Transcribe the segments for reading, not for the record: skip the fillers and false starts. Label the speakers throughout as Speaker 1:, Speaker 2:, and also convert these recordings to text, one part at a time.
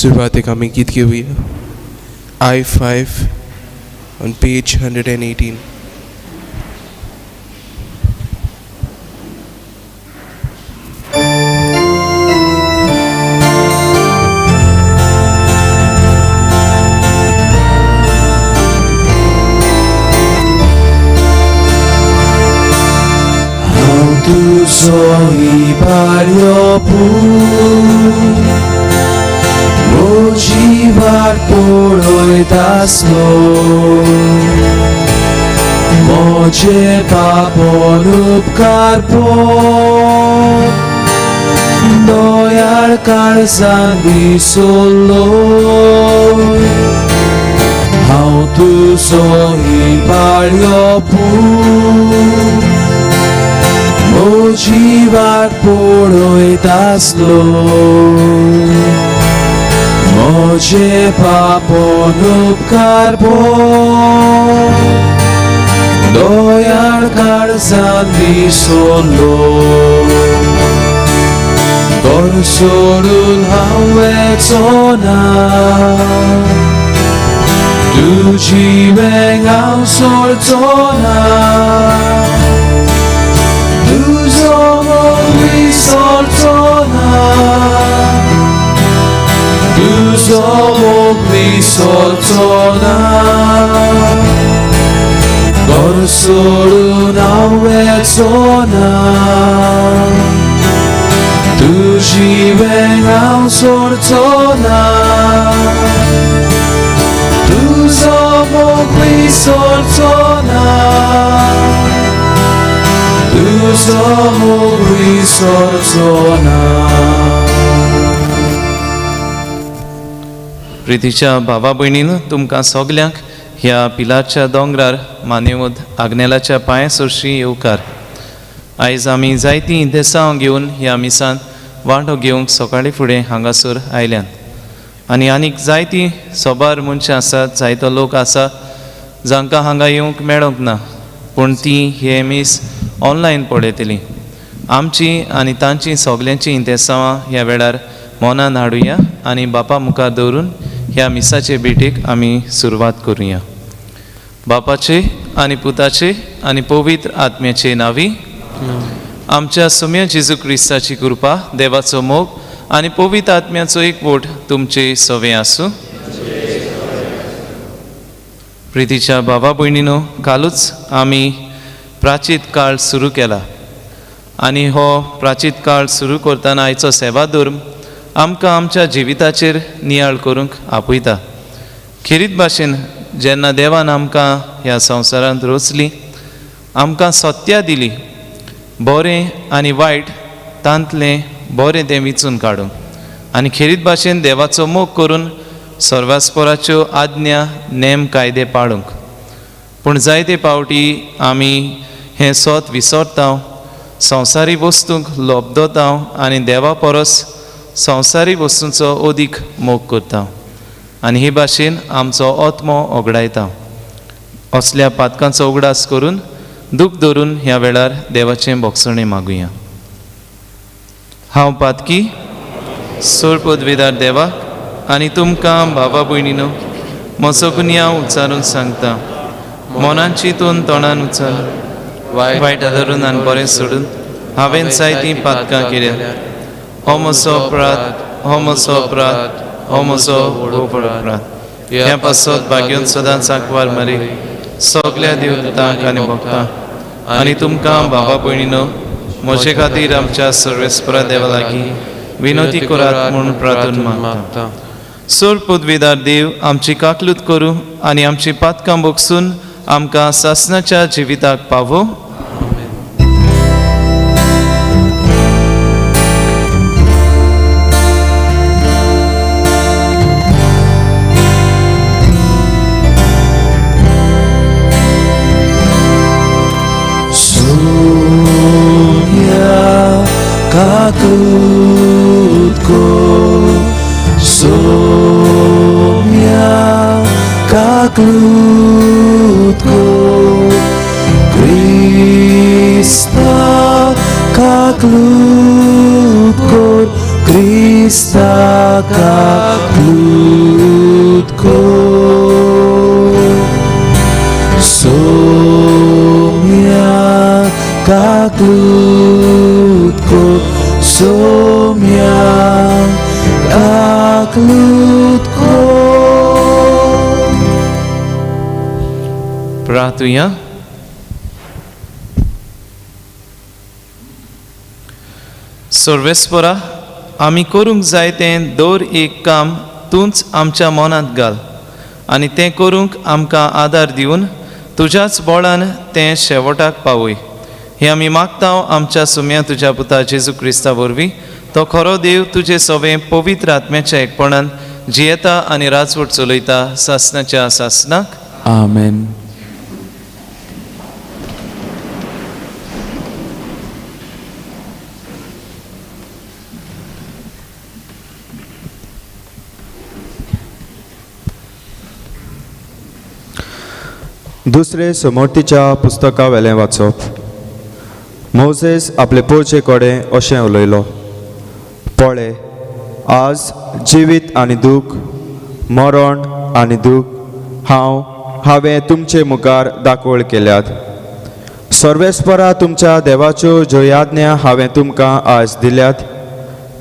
Speaker 1: सुरवातेक आमी गीत घेवया I 5 on page 118.
Speaker 2: हांव तुजो इबार्यो पूत म्हजी वाट पळयत आसलो म्हजे पापन उपकार पळय दयाळ काळजान विसरलो हांव तुजो इबार्यो पूत म्हजी वाट पळयत आसलो म्हजे पापन उपकार पळय दयाळ काळजान विसरलो घर सोडून हांव वचो ना तुजी वेंग हांव सोडचो ना तुजो मोग विसरचो ना तुजो मोग विसरचो ना घर सोडून हांव वचो ना तुजी वेंग हांव सोडचो ना तुजो मोग विसरचो ना तुजो मोग विसरचो ना.
Speaker 3: प्रितीच्या भावा भयणीन तुमकां सगल्यांक ह्या पिलारच्या दोंगरार मानेवत आग्नेलाच्या पांया सरशी येवकार. आयज आमी जायतीं देसांव घेवन ह्या मिसांत वांटो घेवंक सकाळीं फुडें हांगासर आयल्यात आनी आनीक जायतीं सोबार मनशां आसात, जायतो लोक आसा जांकां हांगा येवंक मेळोंक ना, पूण तीं हें मीस ऑनलायन पळयतलीं. आमची आनी तांची सगल्यांची इंतेसांवां ह्या वेळार मनान हाडुया आनी बापा मुखार दवरून ह्या मिसाचे भेटेक आमी सुरवात करुया. बापाचे आनी पुताचे आनी पवित्र आत्म्याचे नांवी आमच्या सुम्या जेजू क्रिस्ताची कृपा, देवाचो मोग आनी पवित्र आत्म्याचो एकवट तुमचे सवे आसूं. प्रितीच्या बाबा भयणीनो, कालूच आमी प्राचीत काळ सुरू केला आनी हो प्राचीत काळ सुरू करतना आयचो सेवा धर्म आमकां आमच्या जिविताचेर नियाळ करूंक आपयता. खेरीत भाशेन जेन्ना देवान आमकां ह्या संवसारांत रचली, आमकां सत्या दिली, बरें आनी वायट तांतलें बरें तें विचून काडूंक आनी खेरीत भाशेन देवाचो मोग करून सर्वास्पराच्यो आज्ञा, नेम, कायदे पाळूंक. पूण जायते पावटी आमी हें सत विसरता, संवसारी वस्तूंक लोबदता आनी देवा परस संवसारी वस्तूंचो अदीक मोग करता आनी हे भाशेन आमचो आत्मो ओगडायता. असल्या पातकांचो उगडास करून दूख धरून ह्या वेळार देवाचें बोगसणें मागुया. हांव पातकी सोळ पदवेदार देवाक आनी तुमकां भावा भयणीनो म्हजो गुन्यांव उच्चारून सांगता. मनान चिंतून तोंडान उच्चारून वायट आदरून आनी बरें सोडून हांवें जायतीं पातकां केल्या. हो म्हजो अपराध, हो म्हजो अपराध, हो म्हजो व्हड अपराध. ह्या पासत भाग्योन सदांच आंकवार मारी सगल्या देवतांक आनी भक्तांक आनी तुमकां भावा भयणीनो म्हजे खातीर आमच्या सर्वेस्परा देवा लागीं विनोती करात म्हूण प्रार्थना मागता. सोर पदवेदार देव आमची काकलूत करूं आनी आमची पातकां बोगसून आमकां सासणाच्या जिविताक पावो.
Speaker 2: Sonia kaklutko, Sonia kaklutko, Krista kaklutko, Krista kaklutko. Kaklutko Somya kaklutko Somya kaklutko.
Speaker 3: प्रार्थुया. सर्वेस्परा, आमी करूंक जाय तें दर एक काम तूंच आमच्या मनांत घाल आनी तें करूंक आमकां आदार दिवन तुज्याच बळान तें शेवटाक पावय. हें आमी मागता आमच्या सुम्या तुज्या पुता जेजू क्रिस्ता वरवीं. तो खरो देव तुजे सवें पवित्र आत्म्याच्या एकपणान जियेता आनी राजवट चलयता सासनाच्या सासनाक.
Speaker 2: आमेन.
Speaker 4: दुसरे समोर्तीच्या पुस्तका वेलें वाचप. मोजेस आपले पोरचे कडेन अशें उलयलो, पळे आज जिवीत आनी दूख, मरण आनी दूख हांवें तुमचे मुखार दाखोवळ केल्यात. सर्वेस्परा तुमच्या देवाच्यो ज्यो याज्ञा हांवें तुमकां आज दिल्यात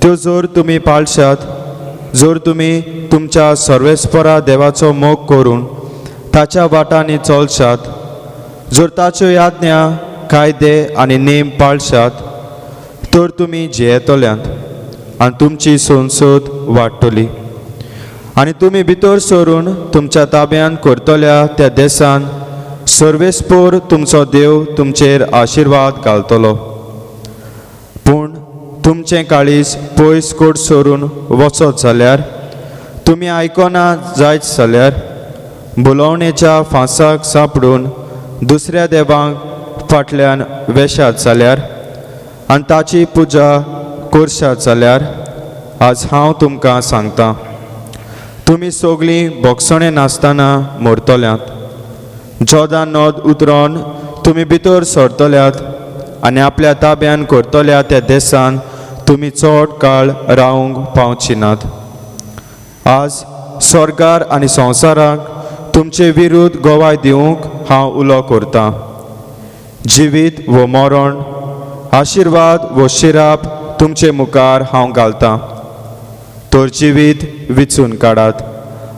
Speaker 4: त्यो जर तुमी पाळशात, जर तुमी तुमच्या सर्वेस्परा देवाचो मोग करून ताच्या वाटांनी चलशात, जर ताच्यो याज्ञा कायदे आनी नेम पाळशात तर तुमी जियेतल्यांत आनी तुमची संसद वाडटली आनी तुमी भितर सरून तुमच्या ताब्यान करतल्या त्या देसान सर्वेस्पोर तुमचो देव तुमचेर आशिर्वाद घालतलो. पूण तुमचें काळीज पयस कोट सरून वचत जाल्यार, तुमी आयकना जायत जाल्यार, बोलोवणेच्या फांसाक सांपडून दुसऱ्या देवांक फाटल्यान वेशात जाल्यार आनी ताची पुजा करशात जाल्यार, आज हांव तुमकां सांगता, तुमी सगळीं भोगसणें नासतना मरतल्यांत. जोर्दान नद उतरोन तुमी भितर सरतल्यात आनी आपल्या ताब्यान करतल्या त्या देसान तुमी चड काळ रावंक पावची नात. आज स्वर्गार आनी संवसाराक तुमचे विरुद्ध गवाय दिवंक हांव उलो करतां. जिवीत वो मरण, आशिर्वाद वो शिराप तुमचे मुखार हांव घालतां. तर जिवीत विचून काडात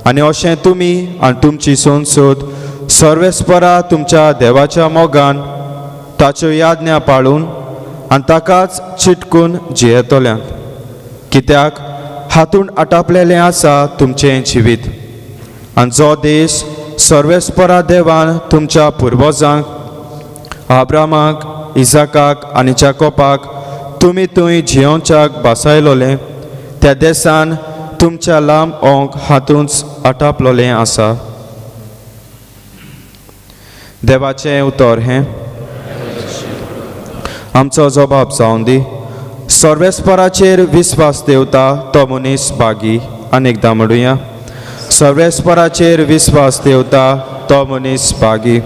Speaker 4: आनी अशें तुमी आनी तुमची संसद सर्वेस्परा तुमच्या देवाच्या मोगान ताच्यो याज्ञा पाळून आनी ताकाच चिटकून जियेतल्यांत. कित्याक हातून आटापलेलें आसा तुमचें जिवीत आनी जो देश सर्वेस्परा देवान तुमच्या पुर्वजांक आब्रामाक, इजाकाक आनी जाकोबाक तुमी थंय जियोवच्याक बसायलोलें त्या देसान तुमच्या लांब ओंक हातूंच आटापलोलें आसा. देवाचें उतर हें आमचो जबाब जावन दी. सर्वेस्पराचेर विस्वास देवता तो मनीस बागी. आनी एकदां म्हणुया, सर्वेस्पराचेर विस्वास देवता तो मनीस बागी.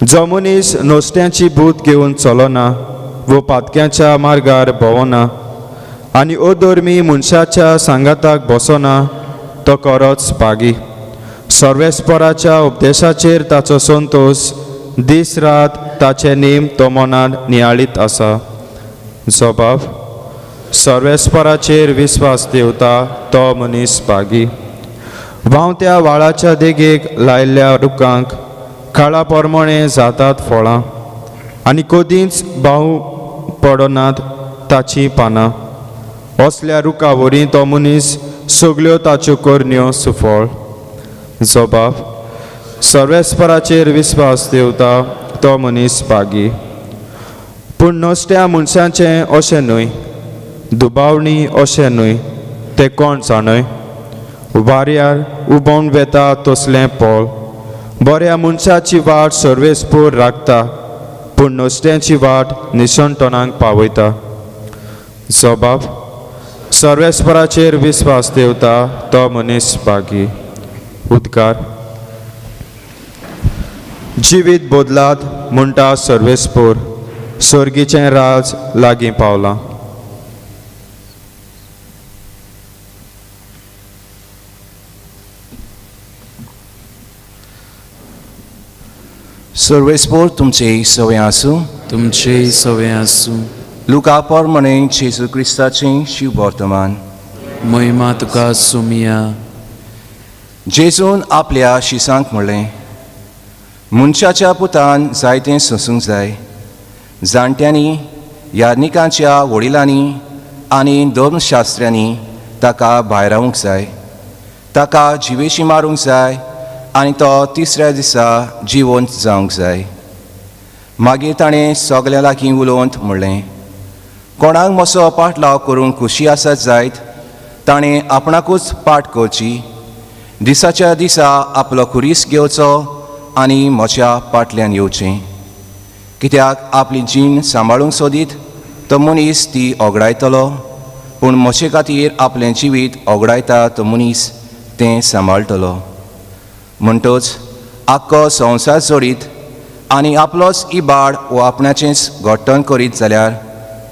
Speaker 4: जो मनीस नोस्ट्यांची भूत घेवन चलना वो पातक्यांच्या मार्गार भोंवना आनी अधर्मी मनशाच्या सांगाताक बसना तो खरोच बागी. सर्वेस्पराच्या उपदेशाचेर ताचो संतोश, दीस रात ताचे नेम तो मनान नियाळीत आसा. जबाब, सर्वेस्पराचेर विस्वास देवता तो मनीस बागी. व्हांवत्या व्हाळाच्या देगेक लायिल्ल्या रुखांक काळा प्रमाणे जातात फळां आनी कदींच बाहू पडनात ताचीं पानां. असल्या रुखा वरी तो मनीस सगल्यो ताच्यो करण्यो सुफळ. जबाब, सर्वेस्पराचेर विस्वास देवता तो मनीस बागी. पूण नश्ट्या मनशाचें अशें न्हय, दुबावणी अशें न्हय, तें कोण जाणय. वाऱ्यार उबोवन वेता तसलें पोल. बऱ्या मनशाची वाट सर्वेस्पोर राखता, पूण नश्ट्यांची वाट निशणटणाक पावयता. जबाब, सर्वेस्पराचेर विस्वास देवता तो मनीस बागी. उद्गार, जिवीत बदलात म्हणटा सर्वेस्पोर, सर्गीचें राज लागीं पावलां.
Speaker 5: सर्वेस्पोर तुमचे सवय आसूं.
Speaker 2: तुमचेय सवे आसूं.
Speaker 5: लुका प्रमाणे जेजू क्रिस्ताचें शिव वर्तमान.
Speaker 2: महिमा तुका सुमिया.
Speaker 5: जेजून आपल्या शिसांक म्हणलें, मनशाच्या पुतान जायतें सोंसूंक जाय. जाणट्यांनी, याज्ञिकांच्या वडिलांनी आनी धर्मशास्त्र्यांनी ताका भायरावंक जाय, ताका जिवेशी मारूंक जाय आनी तो तिसऱ्या दिसा जिवंत जावंक जाय. मागीर ताणें सगल्यां लागीं उलोवन म्हणलें, कोणाक म्हजो पाटलाव करूंक खोशी आसत जायत ताणें आपणाकूच पाट करची, दिसाच्या दिसा आपलो खुरीस घेवचो आनी म्हज्या पाटल्यान येवचें. कित्याक आपली जीण सांबाळूंक सोदीत तो मनीस ती ओगडायतलो, पूण म्हजे खातीर आपलें जिवीत ओगडायता तो मनीस तें सांबाळटलो. म्हणटच आख्खो संवसार जोडीत आनी आपलोच इबाड वो आपणाचेंच घट्टण करीत जाल्यार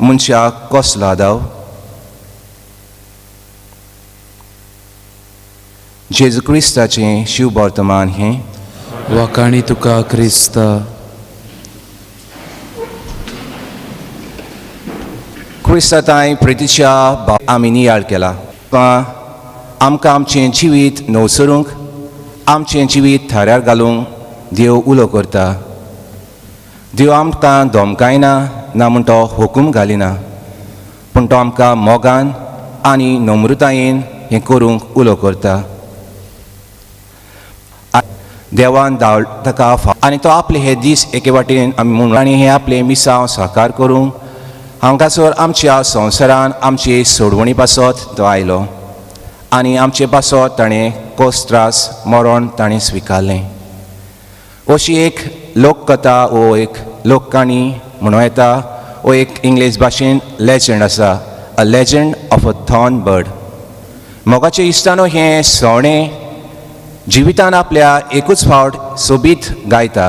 Speaker 5: मनशाक कसलो आदाव? जेजू क्रिस्ताचें शिव वर्तमान हें.
Speaker 2: वाखाणी तुका क्रिस्ता.
Speaker 5: क्रिस्ताताय प्रितीच्या आमी नियाळ केला. आमकां आमचें जिवीत नवसरूंक, आमचें जिवीत थाऱ्यार घालूंक देव उलो करता. देव आमकां धमकायना ना म्हण तो हुकूम घालिना, पूण तो आमकां मोगान आनी नम्रतायेन हें करूंक उलो करता. देवान धांव ताका आनी तो आपले हे दीस एके वाटेन आमी म्हूण आनी हें आपलें मिसांव साकार करूंक हांगासर आमच्या संवसारान आमचे सोडवणी पासत तो आयलो आनी आमचे पासत ताणें कोस त्रास मरण ताणें स्विकारलें. अशी एक लोककथा वो एक लोककाणी म्हणूं येता, वो एक इंग्लीश भाशेन लेजंड आसा, a legend of a thorn bird. मोगाचे इश्टानो, हें सवणें जिवितान आपल्या एकूच फावट सोबीत गायता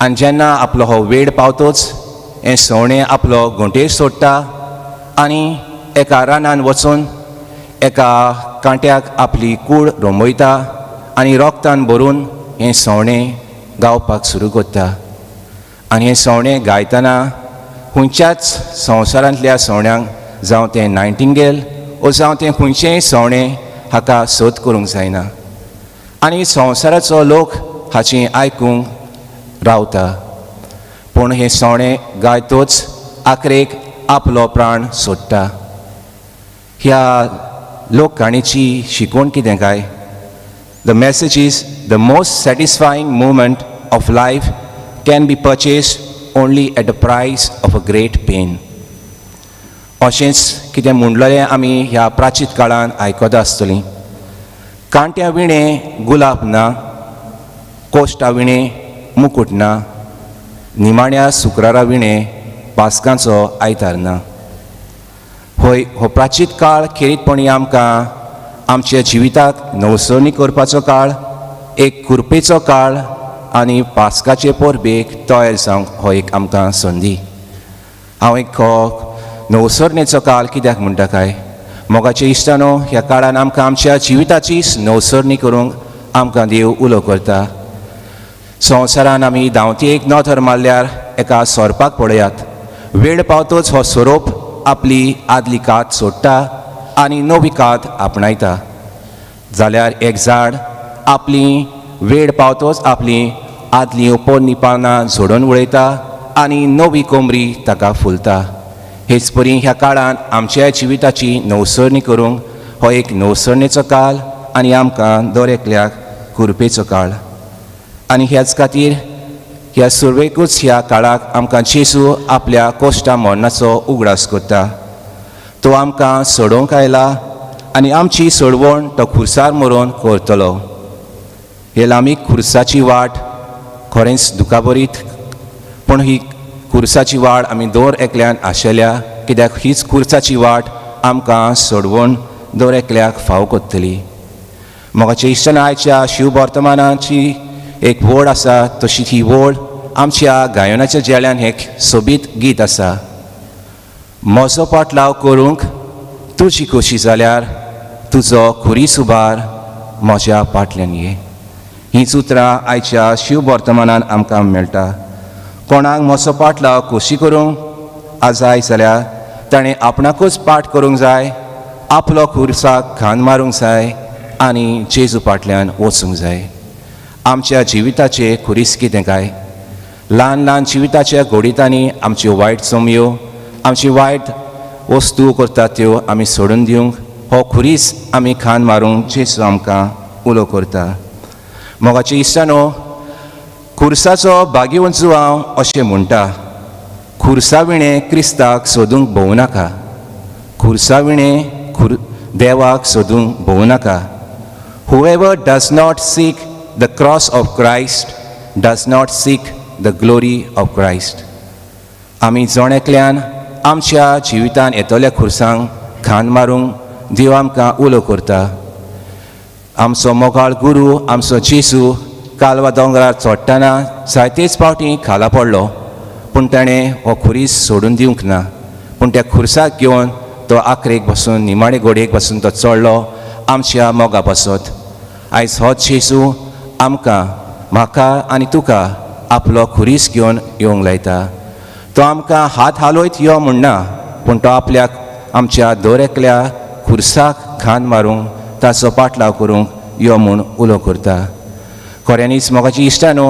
Speaker 5: आनी जेन्ना आपलो हो वेळ पावतोच हें सवणें आपलो घोंटेर सोडटा आनी एका रानान वचून एका कांट्याक आपली कूड रोमयता आनी रोगतान भरून हें सवणें गावपाक सुरू करता. आनी हें सवणें गायतना खंयच्याच संवसारांतल्या सवण्यांक, जावं तें नायटिंगेल ओ जावं तें खंयचेंय सवणें, हाका सोद करूंक जायना आनी संवसाराचो लोक हाचें आयकूंक रावता. पूण हें सवणें गायतोच आखरेक आपलो प्राण सोडटा. ह्या लोककाणयेची शिकवण कितें काय? The message is the most satisfying moment of life can be purchased only at the price of a great pain. अशेंच कितें म्हणलेलें आमी ह्या प्राचीत काळान आयकता आसतलीं. कांट्या विणें गुलाब ना, कोश्टा विणें मुकूट ना, निमाण्या शुक्रारा विणें पास्कांचो आयतार ना. हय, हो प्राचीत काळ खेरीतपणी आमकां आमच्या जिविताक नवसरणी करपाचो काळ, एक कुरपेचो काळ आनी पास्काचे परबेक तयार जावंक हो एक आमकां संदी. हांव एक हो नवसरणेचो काळ कित्याक म्हणटा काय? मोगाचे इश्टानो, ह्या काळान आमकां आमच्या जिविताचीच नवसरणी करूंक आमकां देव उलो करता. संवसारान आमी धांवती एक नदर मारल्यार एका सोरपाक पळयात. वेळ पावतोच हो सोरोप आपली आदली कात सोडटा आनी नवी कात आपणायता. जाल्यार एक झाड आपली वेळ पावतोच आपली आदली पोन्नी पानां झडोवन उडयता आनी नवी कोमरी ताका फुलता. हेच परी ह्या काळान आमच्या जिविताची नवसरणी करूंक हो एक नवसरणेचो काळ आनी आमकां दर एकल्याक कुरपेचो काळ. आनी ह्याच खातीर ह्या सुरवेकूच ह्या काळाक आमकां जेजू आपल्या कोश्टा मरणाचो उगडास करता. तो आमकां सोडोवंक आयला आनी आमची सोडवण तो खुर्सार मरोवन करतलो. हे लांबी खुर्साची वाट खरेंच दुखाभरीत, पूण ही खुर्साची वाट आमी दर एकल्यान आशेल्या, कित्याक हीच खुर्साची वाट आमकां सोडवण दर एकल्याक फाव करतली. मोगाचे इश्टान, आयच्या शिव वर्तमानाची एक वळ आसा, तशी ही वळ आमच्या गायनाच्या जेळ्यान एक सोबीत गीत आसा. म्हजो पाटलाव करूंक तुजी खोशी जाल्यार तुजो खुरी सुबार म्हज्या पाटल्यान ये. हींच उतरां आयच्या शिववर्तमानान आमकां मेळटा. कोणाक म्हजो पाटलाव खोशी करूंक आजाय जाल्यार ताणें आपणाकूच पाठ करूंक जाय, आपलो खुर्साक खान मारूंक जाय आनी जेजू फाटल्यान वचूंक जाय. आमच्या जिविताचे खुरीस कितें काय? ल्हान ल्हान जिविताच्या घोडितांनी आमच्यो वायट चमयो, आमची वायट वस्तू करतात त्यो आमी सोडून दिवंक हो खुरीस आमी खान मारूंक जेजू आमकां उलो करता. मोगाचे इश्टानो, खुर्साचो भागीवंत जुवांव अशें म्हणटा, खुर्सा विणें क्रिस्ताक सोदूंक भोंवू नाका, खुर्सा विणें देवाक सोदूंक भोंवू नाका. Whoever does not seek the cross of Christ does not seek the glory of Christ. आमी जण एकल्यान आमच्या जिवितान येतल्या खुर्सांक खान मारूंक देव आमकां उलो करता. आमचो मोगाळ गुरू आमचो जेजू कालवा दोंगरार चडटना जायतेच फावटी खाला पडलो, पूण ताणें हो खुरीस सोडून दिवंक ना. पूण त्या खुर्साक घेवन तो आखरेक बसून, निमाणे घोडयेक बसून तो चडलो आमच्या मोगा पासत. आयज हो जेजू आमकां, म्हाका आनी तुका आपलो खुरीस घेवन येवंक लायता. तो आमकां हात हालयत यो म्हणना, पूण तो आपल्याक आमच्या दर एकल्या खुर्साक खान मारूंक, ताचो पाटलाव करूंक यो म्हूण उलो करता. खऱ्यांनीच मोगाची इश्टानो,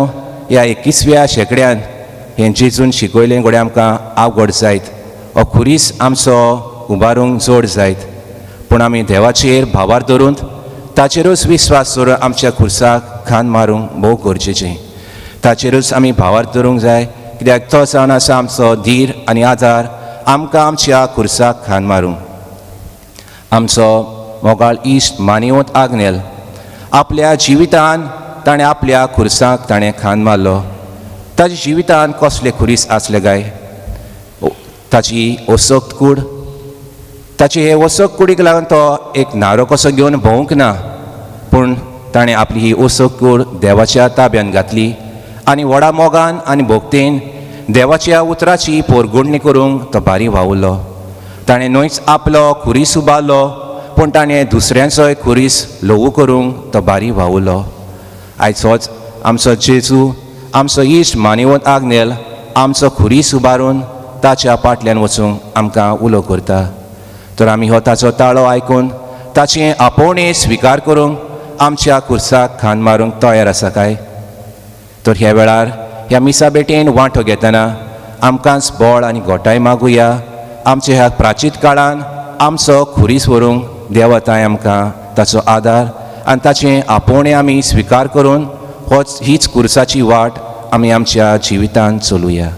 Speaker 5: ह्या 21व्या शेंकड्यान हें जेजून शिकयलें घडये आमकां आवगड जायत, हो खुरीस आमचो उबारूंक जोड जायत, पूण आमी देवाचेर भावार धरून ताचेरूच विस्वास दवरून आमच्या खुर्साक खान मारूंक भोव गरजेचें. ताचेरूच आमी भावार धरूंक जाय, कित्याक तो जावन आसा आमचो धीर आनी आदार आमकां आमच्या खुर्साक खान मारूंक. आमचो मोगाळ इश्ट मानिवंत आग्नेल आपल्या जिवितान ताणें आपल्या खुर्साक ताणें खान मारलो. ताच्या जिवितान कसले खुरीस आसले काय? ताची ओसक कूड, ताचे हे ओसक कुडीक लागून तो एक नारो कसो घेवन भोंवूंक ना, पूण ताणें आपली ही ओसक कूड देवाच्या ताब्यान घातली आनी व्हडा मोगान आनी भोक्तेन देवाच्या उतराची पोरगुडणी करूंक तो भारी वावुरलो. ताणें न्हयच आपलो खुरीस उबारलो, पूण ताणें दुसऱ्यांचोय खुरीस ल्हवू करूंक तो भारी वावुरलो. आयज होच आमचो जेजू, आमचो इश्ट मानिवंत आग्नेल आमचो खुरीस उबारून ताच्या फाटल्यान वचूंक आमकां उलो करता. तर आमी हो ताचो ताळो आयकून ताचें आपोवणें स्विकार करूंक आमच्या खुर्साक खान मारूंक तयार आसा काय? तर ह्या वेळार ह्या मिसा भेटेन वांटो घेतना आमकांच बळ आनी घोटाय मागुया. आमच्या ह्या प्राचीत काळान आमचो खुरीस व्हरूंक देवताय आमकां ताचो आदार आनी ताचें आपोवणें आमी स्विकार करून होच हीच खुर्साची वाट आमी आमच्या जिवितान चलुया.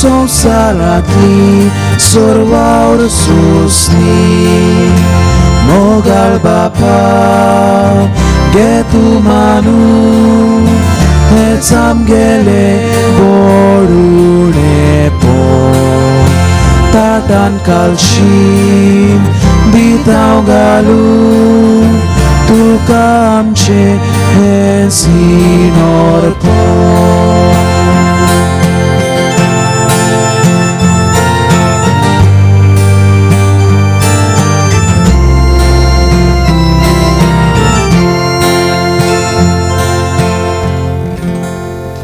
Speaker 2: संसारांतली सर्वावर सोंसणी मोगाळ बापा घे तूं मानू हेंच आमगेलें गोडुणें पोन ताटान कालशीम दितांव घालून तुका आमचें हें सिनोर पोन.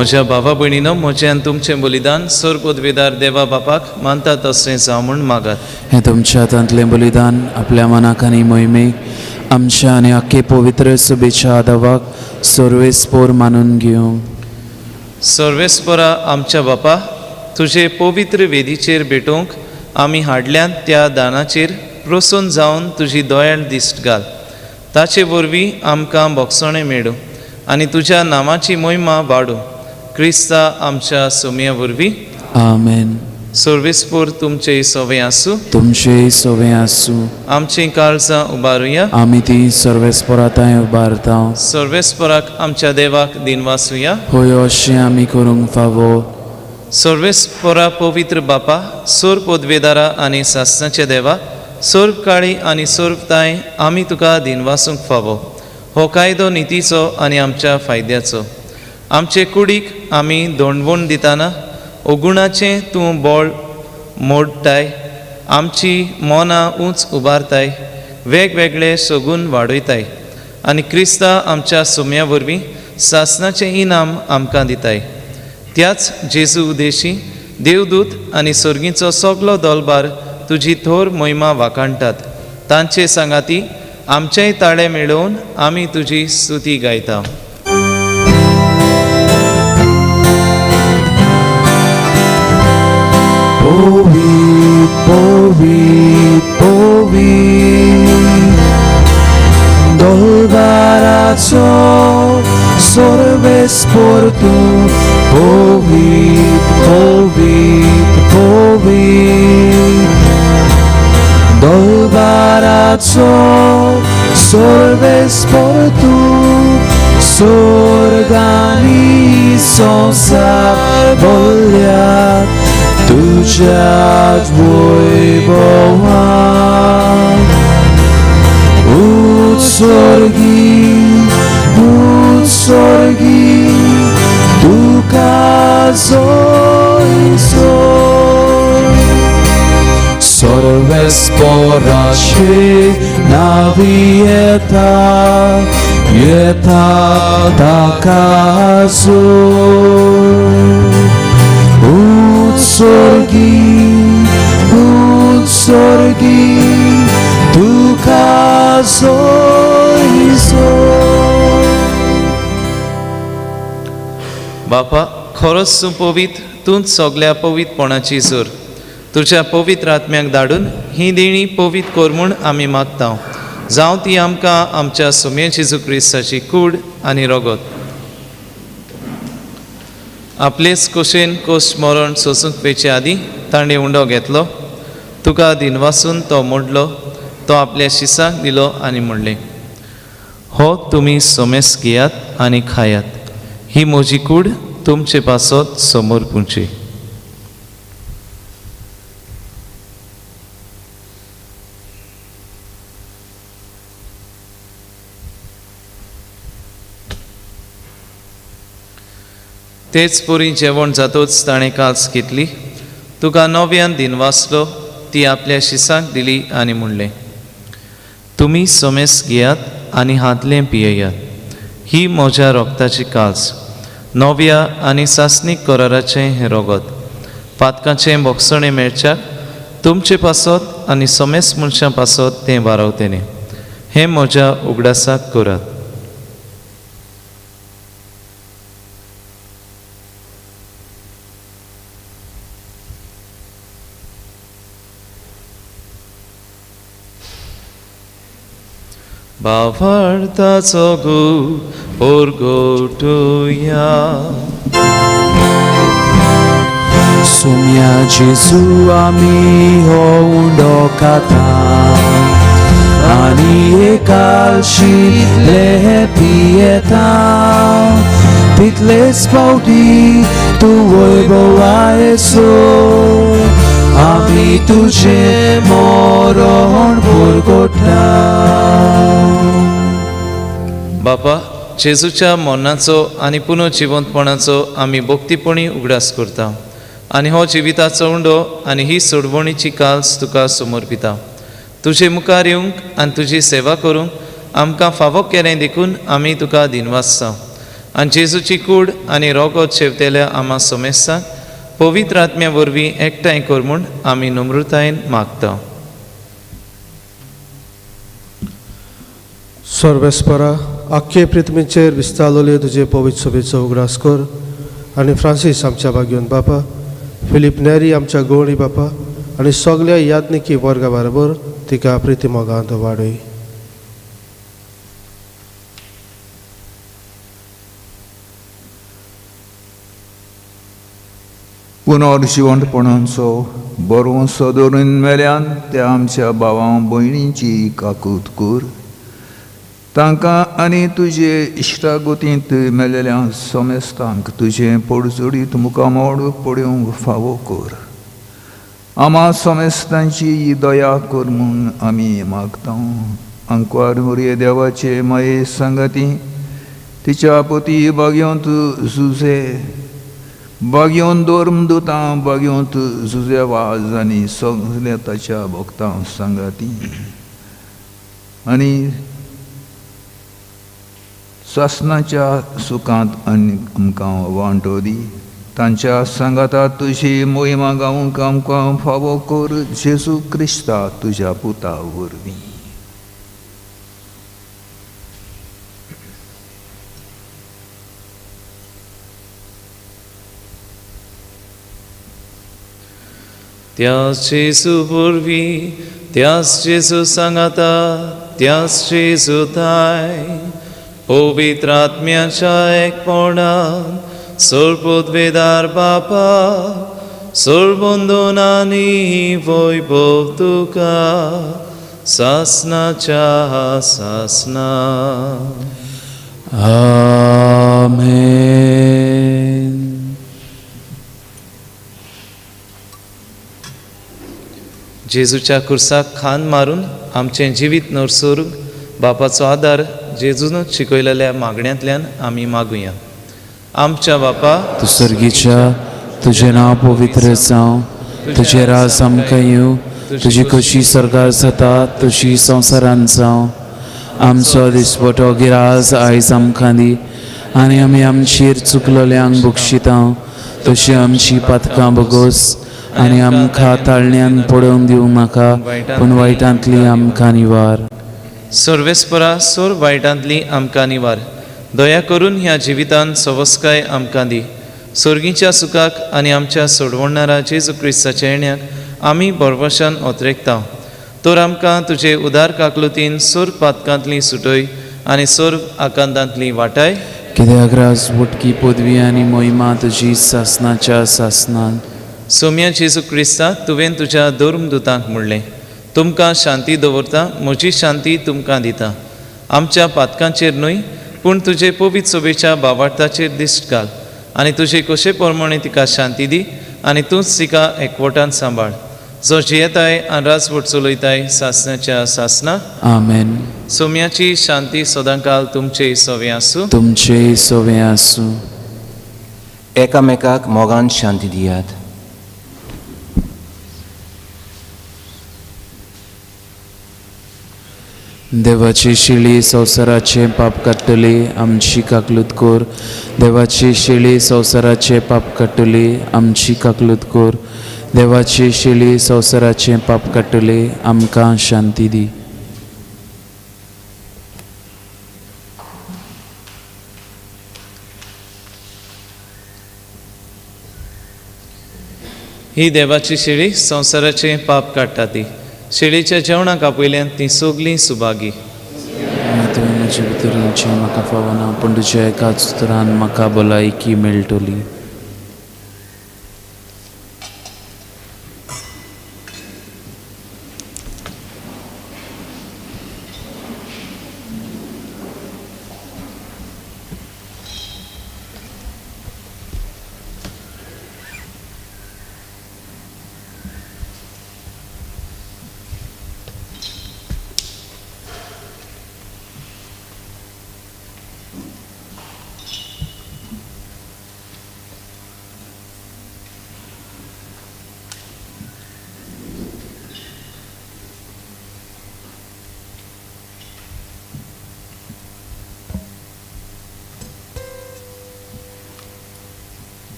Speaker 3: म्हज्या भावा भयणीनो, म्हजें आनी तुमचें बलिदान सर्वपदवेदार देवा बापाक मानता तशें जावं म्हूण मागात.
Speaker 2: हें तुमच्या हातांतलें बलिदान आपल्या मनाक आनी मोहिमेक आमच्या आनी आख्खे पवित्र सभेच्या आदावाक सर्वेस्पोर मानून घेवं.
Speaker 3: सर्वेस्पोरा आमच्या बापा, तुजे पवित्र वेदीचेर भेटोवंक आमी हाडल्यात त्या दानाचेर प्रसन्न जावन तुजी दयाळ दिश्ट घाल. ताचे वरवीं आमकां भोगसणें मेळूं आनी तुज्या नांवाची मोहिमा वाडूं. क्रिस्ता आमच्या सोम्या वरवीं.
Speaker 2: आमेन.
Speaker 3: सर्वेस्पोर तुमचे सवे आसूं.
Speaker 2: तुमचे सवे आसूं.
Speaker 3: आमचीं काळजां उबारुया.
Speaker 2: आमी ती सर्वेस्पोरा थंय उबारता.
Speaker 3: सर्वेस्पोराक आमच्या देवाक दिनवासुया.
Speaker 2: होय, अशें आमी करूंक फावो.
Speaker 3: सर्वेस्पोरा पवित्र बापा, सोर पदवेदारा आनी सासणाचे देवा, सर्व काळी आनी सर्वताय आमी तुका दिनवासूंक फावो. हो कायदो नितीचो आनी आमच्या फायद्याचो. आमचे कुडीक आमी दोंडवण दितना अगुणाचें तूं बळ मोडटाय, आमची मनां उंच उबारताय, वेगवेगळे सगून वाडयताय आनी क्रिस्ता आमच्या सोम्या वरवीं सासणाचें इनाम आमकां दिताय. त्याच जेजू उदेशी देवदूत आनी सर्गीचो सगलो दलबार तुजी थोर मोहिमा वाखाणटात. तांचे सांगाती आमचेय ताळे मेळोवन आमी तुजी स्तुती गायता.
Speaker 2: पवीत पवीत पवीत दलबाराचो सर्वेस्पोर तूं. पवीत पवीत पवीत दलबाराचो सर्वेस्पोर तूं. स्वर्गानी संवसार भरल्यात तुज्याच वैभवान. उत्सर्गी उत्सर्गी तुका जय जय. सर्वेस्पोराचे नावी येता येता ताका जय. उत्सर्गी उत्सर्गी तुका जय जय.
Speaker 3: बापा, खरोच तूं पवित्र, तूंच सगल्या पवित्रपणाची जोर. तुज्या पवित्र आत्म्याक धाडून ही देणी पवित्र कर म्हूण आमी मागता. जावं ती आमकां आमच्या सोम्या जेजू क्रिस्ताची कूड आनी रगत. आपलेच कुशेन कोश मरण सोसूंक पेचे आदीं ताणें उंडो घेतलो, तुका दिनवासून तो मोडलो, तो आपल्या शिसाक दिलो आनी म्हणलें, हो तुमी सोमेस घेयात आनी खायात, ही म्हजी कूड तुमचे पासत समोर पुंची. तेच पुरी जेवण जातोच ताणें कास घेतली, तुका नव्यान दिनवासलो, ती आपल्या शिसाक दिली आनी म्हणलें, तुमी सोमेस घेयात आनी हातलें पियेयात, ही म्हज्या रोगताची कास, नव्या आनी सासणीक कराराचें हें रोगत. पातकाचें भोगसणें मेळच्याक तुमचे पासत आनी सोमेस मनशां पासत तें वारावतेलें. हें म्हज्या उगडासाक करात. भावार्थाचो गो परगटुया.
Speaker 2: सुम्या जेजू आमी हो उंडो खाता आनी एकालशीतले पियेता. तितलेच फावटी तूं वैभवा येसो आमी तुजें मरण परगटा.
Speaker 3: बापा, जेजूच्या मरणाचो आनी पुनर्जिवंतपणाचो आमी भक्तीपणी उगडास करता आनी हो जिविताचो उंडो आनी ही सोडवणीची काल्स तुका समर्पिता. तुजे मुखार येवंक आनी तुजी सेवा करूंक आमकां फावो केलें देखून आमी तुका दिनवासता. आनी जेजूची कूड आनी रोगोत शेवतेल्या आमा सोमेस्तांक पवित्र आत्म्या वरवीं एकठांय कर म्हूण आमी नम्रतायेन मागता.
Speaker 6: सर्वेस्परा आख्खे पृथ्वीचेर विस्तारलेले तुजे पवित्र सभेचो उगडास कर आनी फ्रांसीस आमच्या भाग्योन बापा, फिलीप नेरी आमच्या गोवणी बापा आनी सगल्या याज्ञिकी वर्गा बरोबर तिका प्रिती मोगांत वाडय.
Speaker 7: पुनर्जिवंतपणाचो बरोसो दवरून मेल्यान त्या आमच्या भावां भयणींची काकूत कर. तांकां आनी तुजे इश्टागतींत मेलेल्या समेस्तांक तुजें पडजोडीत मुखामोड पळोवंक फावो कर. आमा समेस्तांची दया कर म्हूण आमी मागता. आंकवार मुरये देवाचे माये सांगाती तिच्या पती बागयोंत जुजे बागयोन धर्मदुतां बागयोंत जुजे वाज आनी सगल्या ताच्या भक्तां सांगाती आनी सासनाच्या सुखांत आनी आमकां वांटो दी. तांच्या सांगाता तुजी मोहिमा गावंक आमकां फावो कर जेजू क्रिस्ता तुज्या पुता वरवीं.
Speaker 3: त्याच जेजू वरवीं, त्याच जेजू सांगाता, त्याच जेजू थाय पवित्र आत्म्याच्या एकपणान सर्वोद्वेदार बापा सर्वंदनानी वैभव तुका सासनाच्या सासना.
Speaker 2: आमेन.
Speaker 3: जेजूच्या कुर्साक खान मारून आमचें जिवीत नरसोरूंक बापाचो आदार जेजूनच शिकयलेल्या मागण्यांतल्यान आमी मागुया. आमच्या बापा
Speaker 2: तूं सर्गीच्या, तुजें नांव पवित्र जावं, तुजें राज आमकां येवं, तुजी कशी सर्गार जाता तशी संवसारांत जावं. आमचो दिसपटो गिराज आयज आमकां दी आनी आमी आमचेर चुकलेल्यांक बक्षिता तशी आमची पातकां बगोस आनी आमकां ताळण्यान पडोवन दिवं नाका, पूण वायटांतली आमकां निवार.
Speaker 3: सर्वेस्परा सोर वायटांतली आमकां निवार. दया करून ह्या जिवितान सवस्काय आमकां दी. सोर्गीच्या सुखाक आनी आमच्या सोडवणारा जेजू क्रिस्ताच्या येण्याक आमी बरवशान ओतरेकता. तर आमकां तुजे उदार काकलुतीन सोर पातकांतली सुटय आनी सोर आकांतांतली वाटाय.
Speaker 2: कित्याक राज वटकी पदवी आनी मोहिमा तुजी सासनाच्या सासनान.
Speaker 3: सोम्या जेजू क्रिस्ता, तुवें तुज्या धर्मदुतांक म्हणलें, तुमकां शांती दवरता, म्हजी शांती तुमकां दिता. आमच्या पातकांचेर न्हय पूण तुजे पवित्र सभेच्या बावार्थाचेर दिश्ट घाल आनी तुजे कशे प्रमाणे तिका शांती दी आनी तूंच तिका एकवटान सांबाळ, जो जियेताय आनी राजवट चलयताय सासनाच्या सासना.
Speaker 2: आमेन.
Speaker 3: सोम्याची शांती सदांकाल तुमचे सवे आसूं.
Speaker 2: तुमचे सवे आसूं.
Speaker 5: एकामेकाक मोगान शांती दियात.
Speaker 2: देवाची शिळी संवसाराचें पाप काडटली आमची काकलूत कर. देवाची शिळी संवसाराचें पाप काडटली आमची काकलूत कर. देवाची शिळी संवसाराचें पाप काडटली आमकां शांती दी.
Speaker 3: ही देवाची शिळी संवसाराचें पाप काडटा ती शिळीच्या जेवणाक आपयल्यान ती सगळीं सुभागी.
Speaker 2: तुवें म्हजे भितर येवचें म्हाका फावना, पूण तुज्या एकाच उतरान म्हाका भलायकी मेळटली.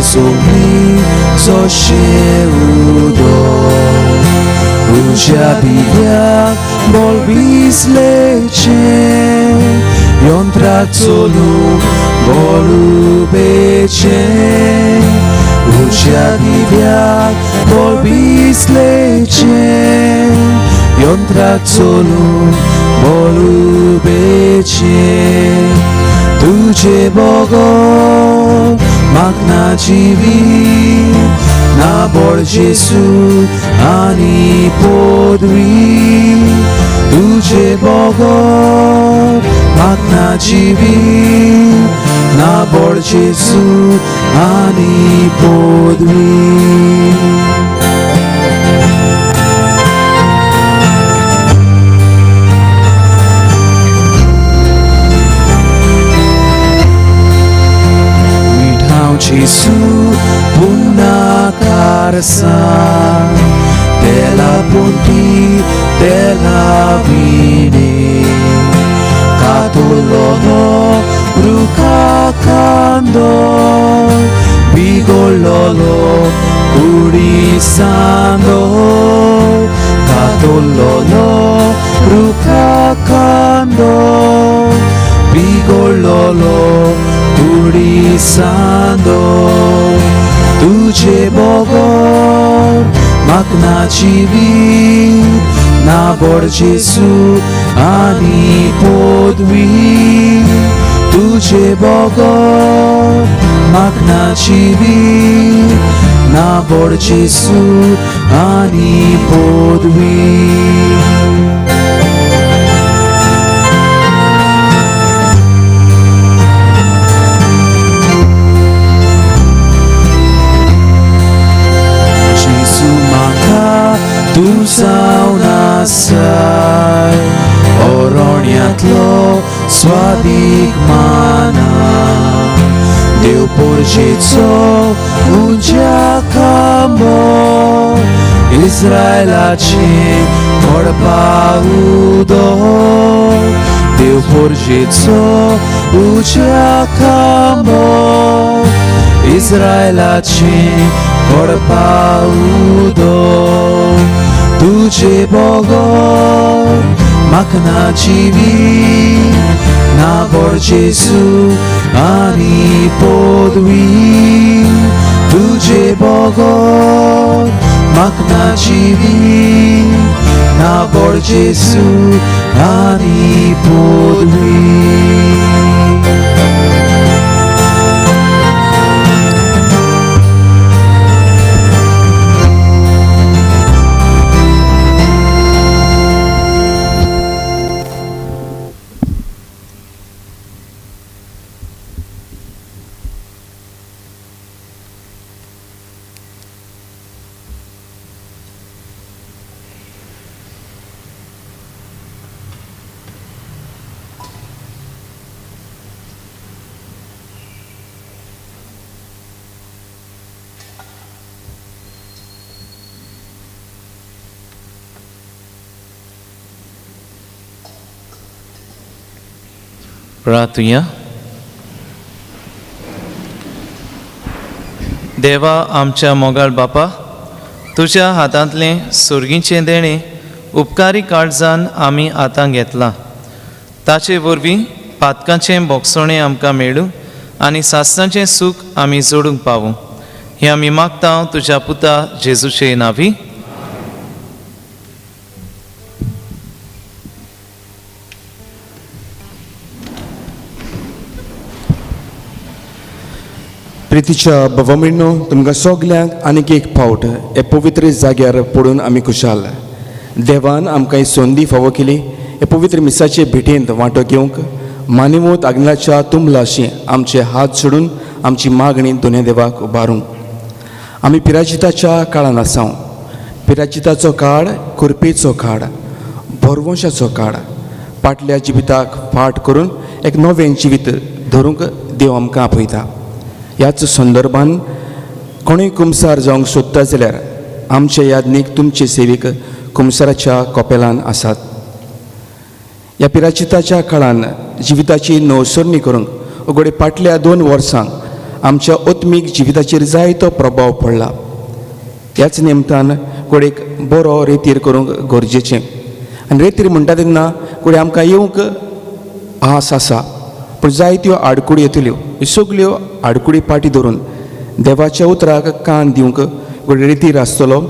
Speaker 2: सोमी जशें उदक उज्या दिव्याक बोल विसलेचें यंत्राक चलूंक बोल उबेचें उज्या दिव्याक बोल विसलेचें यंत्राक चलूंक बोल उबेचें तुजे बगर म्हाका ना जिवीत ना बोळ जेसू आनी पदवी तुजे बगर म्हाका ना जिवीत ना बोळ जेसू आनी पदवी. Gesù puna carsa della ponti della vine catolono rucacando bigololo urisando catolono rucacando bigololo urisando तुजे बगर म्हाका ना जिवीत ना बोळ जेसू आनी पदवी तुजे बगर म्हाका ना जिवीत ना बोळ जेसू आनी पदवी. तूं जावन आसाय अरण्यांतलो स्वादीक माना देव पोरजेचो उज्या खांबो इस्रायलाचें पडपा उदक देव पोरजेचो उज्या खांबो इस्रायलाचें पडपा उदक तुजे बगर म्हाका ना जिवीत ना बोळ जेसू आनी पदवी तुजे बगर म्हाका ना जिवीत ना बोळ जेसू आनी पदवी.
Speaker 3: प्रार्थुया. देवा आमच्या मोगाळ बापा, तुज्या हातांतलें सुर्गीचें देणें उपकारी काळजान आमी आतां घेतलां. ताचे वरवीं पातकांचें बोगसणें आमकां मेळूं आनी सासणाचें सूख आमी जोडूंक पावूं, हें आमी मागता तुज्या पुता जेजूचे नांवी.
Speaker 8: प्रितीच्या बाबा तुमकां सगल्यांक आनीक एक फावट हे पवित्र जाग्यार पडून आमी खुशाल. देवान आमकां ही संदी फावो केली हे पवित्र मिसाचे भेटेंत वांटो घेवंक. मानिवत आग्नेलाच्या तुंबलाशी आमचे हात सोडून आमची मागणी दोनूय देवाक उबारूंक. आमी पिराजिताच्या काळान आसाव. पिराजिताचो काळ कुरपेचो काळ, भरवंशाचो काळ. फाटल्या जिविताक फाट करून एक नवें जिवीत धरूंक देव आमकां आपयता. ह्याच संदर्भान कोणूय कुमसार जावंक सोदता जाल्यार आमचे यादनीक तुमचे सेवीक कुमसाराच्या कपेलान आसात. ह्या पिराचिताच्या काळान जिविताची नवसरणी करूंक उगडे फाटल्या 2 वर्सांक आमच्या आत्मीक जिविताचेर जायतो प्रभाव पडला. ह्याच निमतान कोडेक बरो रेतीर करूंक गरजेचें. आनी रेतीर म्हणटा तेन्ना कोडे आमकां येवंक आस आसा, पूण जायत्यो आडकुडी येतल्यो. ह्यो सगल्यो आडकुडी पाटी धरून देवाच्या उतराक कान दिवंक घडये रेतीर आसतलो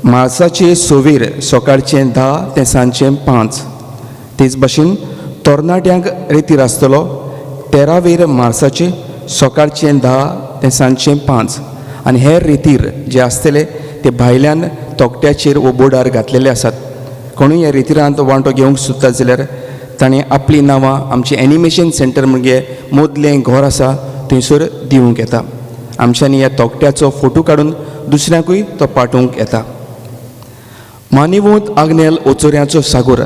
Speaker 8: मार्साचे 6 सकाळचें 10 ते सांजचें 5. तेच भाशेन तरणाट्यांक रेतीर आसतलो 13 मार्साचे सकाळचें 10 ते सांजचें 5. आनी हेर रेतीर जे आसतले ते भायल्यान तोकट्याचेर वो बोर्डार घातलेले आसात. कोणूय ह्या रेतिरांत वांटो घेवंक सोदता जाल्यार ताणें आपलीं नांवां आमचें एनिमेशन सेंटर म्हणजे मदलें घर आसा थंयसर दिवंक येता. आमच्यांनी ह्या तोकट्याचो फोटो काडून दुसऱ्यांकूय तो पाठोवंक येता. मानिवंत आग्नेल ओचोऱ्यांचो सागोर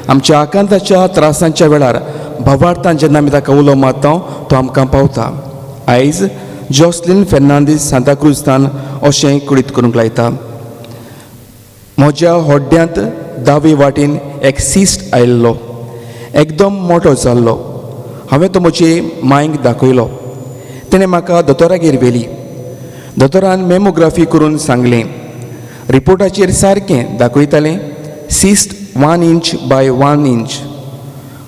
Speaker 8: आमच्या आकांताच्या त्रासांच्या वेळार भावार्थान जेन्ना आमी ताका उलो मारता तो आमकां पावता. आयज जॉसलीन फेर्नांदीस सांताक्रुजतान अशें कळीत करूंक लायता. म्हज्या होड्ड्यांत दावे वाटेन एक सिस्ट आयिल्लो, एकदम मोटो जाल्लो. हांवें तो म्हजे मांयक दाखयलो. तेणें म्हाका दोतोरागेर व्हेली. दोतोरान मेमोग्राफी करून सांगलें. रिपोर्टाचेर सारकें दाखयतालें cyst 1 inch by 1 inch.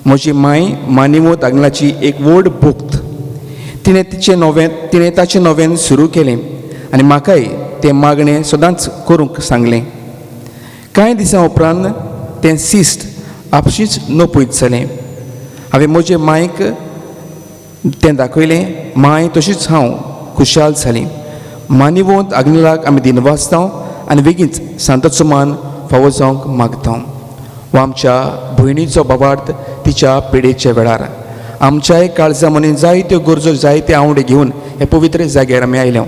Speaker 8: म्हजी मांय मानिवत आंगलाची एक व्हड भक्त. तिणें ताचें नवें सुरू केलें आनी म्हाकाय तें मागणें सदांच करूंक सांगलें. कांय दिसां उपरांत तें सिस्ट आपशींच नपयत जालें. हांवें म्हजे मांयक तें दाखयलें. मांय तशीच हांव खुशाल जालीं. मानिवंत आग्नेलाक आमी दिनवासता आनी बेगीनच सांताचो मान फावो जावंक मागता. वा आमच्या भयणीचो भावार्थ तिच्या पिडेच्या वेळार आमच्याय काळजा मनीन जायत्यो गरजो जायते आवडे घेवन हे पवित्र जाग्यार आमी आयल्या.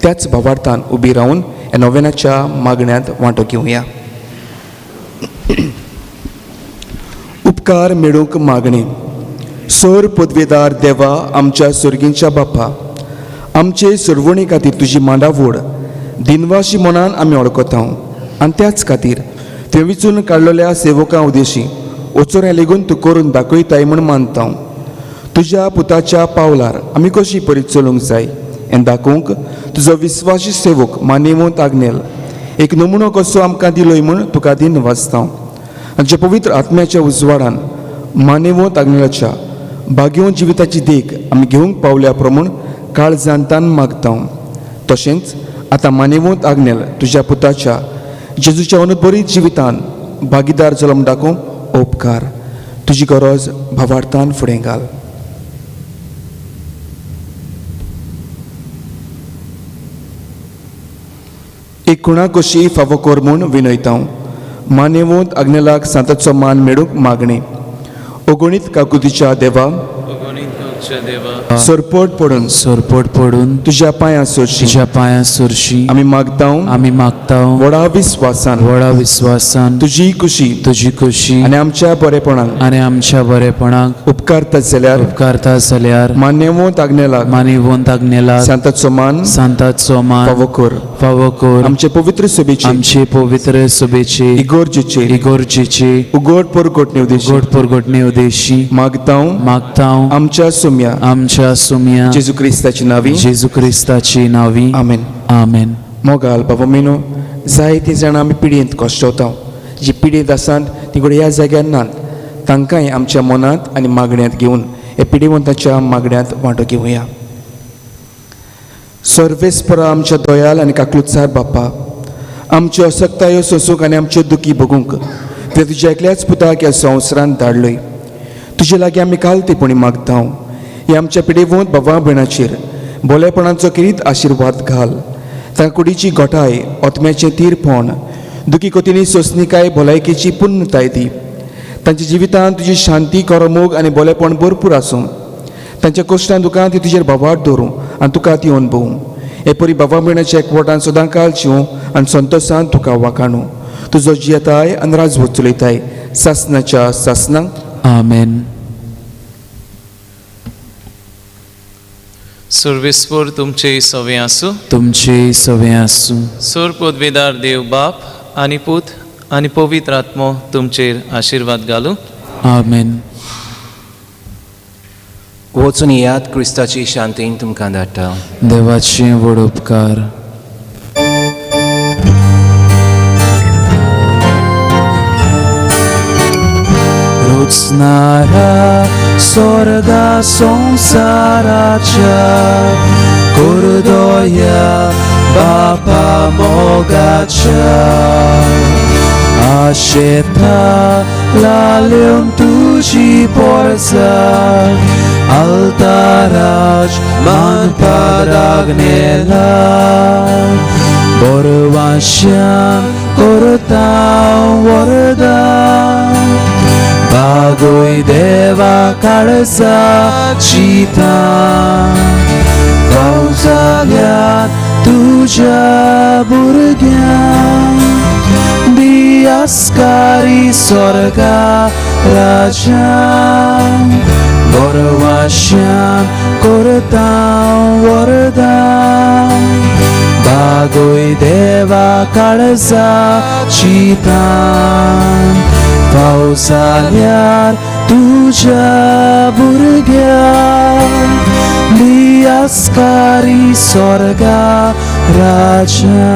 Speaker 8: त्याच भावार्थान उबी रावन ह्या नोवेनाच्या मागण्यांत वांटो घेवया. उपकार मेळूंक मागणें. सोर पदवेदार देवा आमच्या सर्गींच्या बापा, आमचे सरवणी खातीर तुजी मांडावड दिनवाशी मनान आमी वळखता आनी त्याच खातीर तुवें विचून काडलेल्या सेवकां उदेशी ओचोऱ्या लेगून तूं करून दाखयताय म्हूण मानता. तुज्या पुताच्या पावलार आमी कशी परी चलूंक जाय हें दाखोवंक तुजो विस्वासी सेवक मानेवंत आग्नेल एक नमुनो कसो आमकां दिलोय म्हूण तुका दिनवासता. आनी जे पवित्र आत्म्याच्या उजवाडान मानेवंत आग्नेलाच्या भाग्यवंत जिविताची देख आमी घेवंक पावल्या प्रमाण काळजान तान मागता. तशेंच आतां मानेवंत आग्नेल तुज्या पुताच्या जेजूच्या अनुबरीत जिवितान भागीदार जल्म दाखोवंक उपकार. तुजी गरज भावार्थान फुडें घाल. एक खुणा कशी फावो कर म्हूण विनयता. मानेवंत आग्नेलाक सांताचो मान मेळूंक मागणें. अगणीत काकुतीच्या देवा सरपट पडून
Speaker 2: सरपट पडून
Speaker 8: तुज्या पांयां सरशी
Speaker 2: तुज्या पांयां सरशी
Speaker 8: आमी मागता
Speaker 2: आमी मागता
Speaker 8: व्हडा विस्वासान
Speaker 2: व्हडा विस्वासान
Speaker 8: तुजी खुशी
Speaker 2: तुजी खुशी
Speaker 8: आनी आमच्या बरेपणाक
Speaker 2: आनी आमच्या बरेपणाक
Speaker 8: उपकारता जाल्यार
Speaker 2: उपकारता जाल्यार
Speaker 8: मान्यवंत आग्नेलाक
Speaker 2: मान्यवंत आग्नेलाक
Speaker 8: सांताचो मान
Speaker 2: सांताचो मान
Speaker 8: फावो कर
Speaker 2: फावो कर.
Speaker 8: आमचे पवित्र सभेचे
Speaker 2: आमचे पवित्र सभेचे
Speaker 8: इगोर्जेचे
Speaker 2: इगोर्जेचे
Speaker 8: उगड परगटणे उद्देशी
Speaker 2: उगड परगटणे उद्देशी
Speaker 8: मागता
Speaker 2: मागता
Speaker 8: आमच्या सुम्या
Speaker 2: आमच्या सुम्या
Speaker 8: जेजू क्रिस्ताची नावी
Speaker 2: जेजू क्रिस्ताची नावी.
Speaker 8: आमेन.
Speaker 2: आमेन.
Speaker 8: मोगाल बाबा मेनू, जायतीं जाणां आमी पिडयेंत कश्टवता. जी पिडयेंत आसात ती घडये ह्या जाग्यार नात, तांकांय आमच्या मनांत आनी मागण्यांत घेवन ह्या पिडेवंताच्या मागण्यांत वांटो घेवया. सर्वेस्परा आमच्या दयाल आनी काकलुत्सार बापा, आमच्यो असक्तायो सोसूंक आनी आमच्यो दुखी भोगूंक तुवें तुज्या एकल्याच पुताक ह्या संवसारांत धाडलोय. तुजे लागीं आमी कालतेपणी मागता ह्या आमच्या पिडेवंत बाबा भयणाचेर बोलेपणाचो किरीत आशिर्वाद घाल. तांकां कुडीची गोठाय, आत्म्याचें तीरपण, दुखी कोतीनी सोंसणीकाय, भलायकेची पुर्णताय दी. तांच्या जिवितांत तुजी शांती, करमोग आनी बोलेपण भरपूर आसूं. तांच्या कश्टान दुकान ती तुजेर भावार्थ दवरूं आनी तुका ती अणभवूं. हे परी बाबा भयणाच्या एकवटान सदांकाल जिवूं आनी संतोशान तुका वाखाणू. तुजो जियेताय आनी राजवट चलयताय सासनाच्या सासनाक.
Speaker 2: आमेन.
Speaker 3: सर्वेस्पर तुमचे सवे आसूं.
Speaker 2: तुमचे सवे आसूं.
Speaker 3: सोर पदवेदार देव बाप आनी पूत आनी पवित्र आत्मो तुमचेर आशिर्वाद घालूं.
Speaker 2: आमेन.
Speaker 5: वचून येयात, क्रिस्ताची शांतीन तुमकां धाडटा.
Speaker 2: देवाचे व्हड उपकार. रुचणारा स्वर्गा संवसाराच्या कुर्दोया बापा मोगाच्या आशेता लाल्योन तुजी पोरसा altaraj मानपादाग्नेला बोरवाश्यान करता वरदा बागोय देवा काळजा चिता गांव तुझ्या भुरग्यांक दियास्कारी स्वर्गा राजा बोरवाश्यान करता वरदा बागोय देवा काळजा चितान पावसाल्यार तुझ्या भुरग्यांक दियास्कारी स्वर्गा राजा.